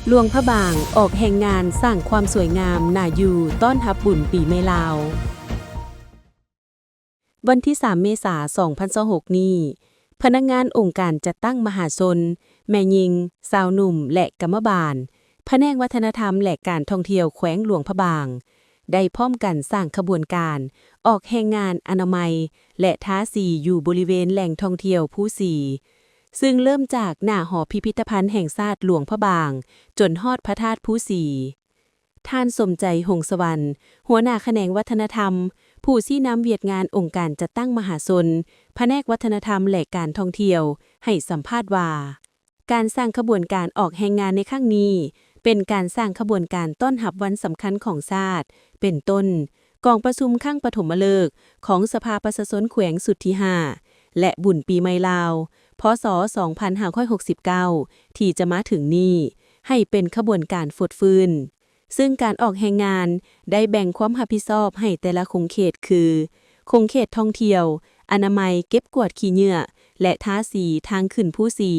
ຫຼວງພະບາງອອກແຮງງານສ້າງຄວາມສວຍງາມໜ້າຢູ່ຕ້ອນຮັບບຸນປີໃໝ່ລາວ. ວັນທີສາມ ເມສາ ສອງພັນຊາວຫົກນີ້ ພະນັກງານອົງການຈັດຕັ້ງມະຫາຊົນ, ແມ່ຍິງ, ຊາວໜຸ່ມ ແລະ ກຳມະບານ ພະແນກວັດທະນະທຳ ແລະ ການທ່ອງທ່ຽວແຂວງຫຼວງພະບາງ ໄດ້ພ້ອມກັນສ້າງຂະບວນການອອກແຮງງານອະນາໄມ ແລະ ທາສີຢູ່ບໍລິເວນແຫຼ່ງທ່ອງທ່ຽວພູສີ, ຊຶ່ງເລີ່ມຈາກໜ້າຫໍພິພິທະພັນແຫ່ງຊາດຫຼວງພະບາງ ຈົນຮອດພະທາດພູສີ. ທ່ານ ສົມໃຈ ຫົງສະຫວັນ ຫົວໜ້າຂະແໜງວັດທະນະທຳ, ຜູ້ຊີ້ນຳວຽກງານອົງການຈັດຕັ້ງມະຫາຊົນ, ພະແນກວັດທະນະທຳ ແລະ ການທ່ອງທ່ຽວ ໃຫ້ສຳພາດວ່າ ການສ້າງຂະບວນການອອກແຮງງານໃນຄັ້ງນີ້ ເປັນການສ້າງຂະບວນການຕ້ອນຮັບວັນສຳຄັນຂອງຊາດ, ເປັນຕົ້ນ ກອງປະຊຸມຄັ້ງປະຖົມມະເລີກຂອງສະພາປະຊາຊົນແຂວງຊຸດທີຫ້າ ແລະ ບຸນປີໃໝ່ລາວ ພ.ສ. ສອງພັນຫ້າຮ້ອຍຫົກສິບເກົ້າ ທີ່ຈະມາເຖິງນີ້ ໃຫ້ເປັນຂະບວນການຟົດຟື້ນ. ຊຶ່ງການອອກແຮງງານໄດ້ແບ່ງຄວາມຮັບຜິດຊອບໃຫ້ແຕ່ລະຂົງເຂດຄື ຂົງເຂດທ່ອງທ່ຽວ, ອະນາໄມ, ເກັບກວາດຂີ້ເຫຍື້ອ ແລະ ທາສີທາງຂຶ້ນພູສີ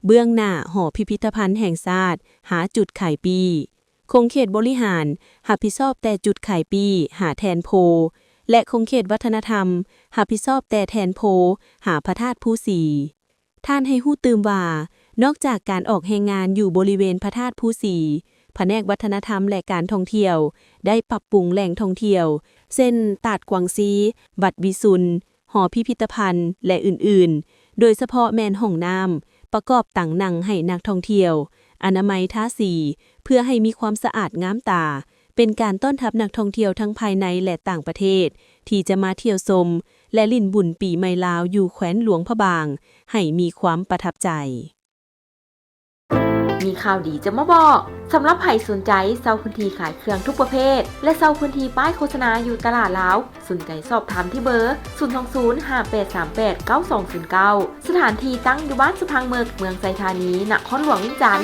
ເບື້ອງໜ້າຫໍພິພິທະພັນແຫ່ງຊາດ ຫາຈຸດຂາຍປີ້. ຂົງເຂດບໍລິຫານຮັບຜິດຊອບແຕ່ຈຸດຂາຍປີ້ຫາແທ່ນໂພ ແລະ ຂົງເຂດວັດທະນະທຳຮັບຜິດຊອບແຕ່ແທ່ນໂພຫາພະທາດພູສີ. ທ່ານໃຫ້ຮູ້ຕື່ມວ່າ ນອກຈາກການອອກແຮງງານຢູ່ບໍລິເວນພະທາດພູສີ, ພະແນກວັດທະນະທຳ ແລະ ການທ່ອງທ່ຽວ ໄດ້ປັບປຸງແຫຼ່ງທ່ອງທ່ຽວ ເຊັ່ນ ຕາດກວາງຊີ, ວັດວິຊຸນ, ຫໍພິພິທະພັນ ແລະ ອື່ນໆ, ໂດຍສະເພາະແມ່ນຫ້ອງນ້ຳ, ປະກອບຕັ່ງນັ່ງໃຫ້ນັກທ່ອງທ່ຽວ, ອະນາໄມທາສີ ເພື່ອໃຫ້ມີຄວາມສະອາດງາມຕາ, ເປັນການຕ້ອນຮັບນັກທ່ອງທ່ຽວທັງພາຍໃນ ແລະ ຕ່າງປະເທດ ທີ່ຈະມາທ່ຽວຊົມ ແລະ ຫຼິ້ນບຸນປີໃໝ່ລາວຢູ່ແຂວງຫຼວງພະບາງ ໃຫ້ມີຄວາມປະທັບໃຈ. ມີຂ່າວດີຈະມາບອກ. ສຳລັບໃຜສົນໃຈເຊົ່າພື້ນທີ່ຂາຍເຄື່ອງທຸກປະເພດ ແລະ ເຊົ່າພື້ນທີ່ປ້າຍໂຄສະນາຢູ່ຕະຫຼາດລາວ, ສົນໃຈສອບຖາມທີ່ເບີ ສູນສອງສູນ ຫ້າແປດສາມແປດ ເກົ້າສອງສູນເກົ້າ. ສະຖານທີ່ຕັ້ງຢູ່ບ້ານສະພັງເມິກ, ເມືອງໄຊທານີ, ນະຄອນຫຼວງວຽງຈັນ.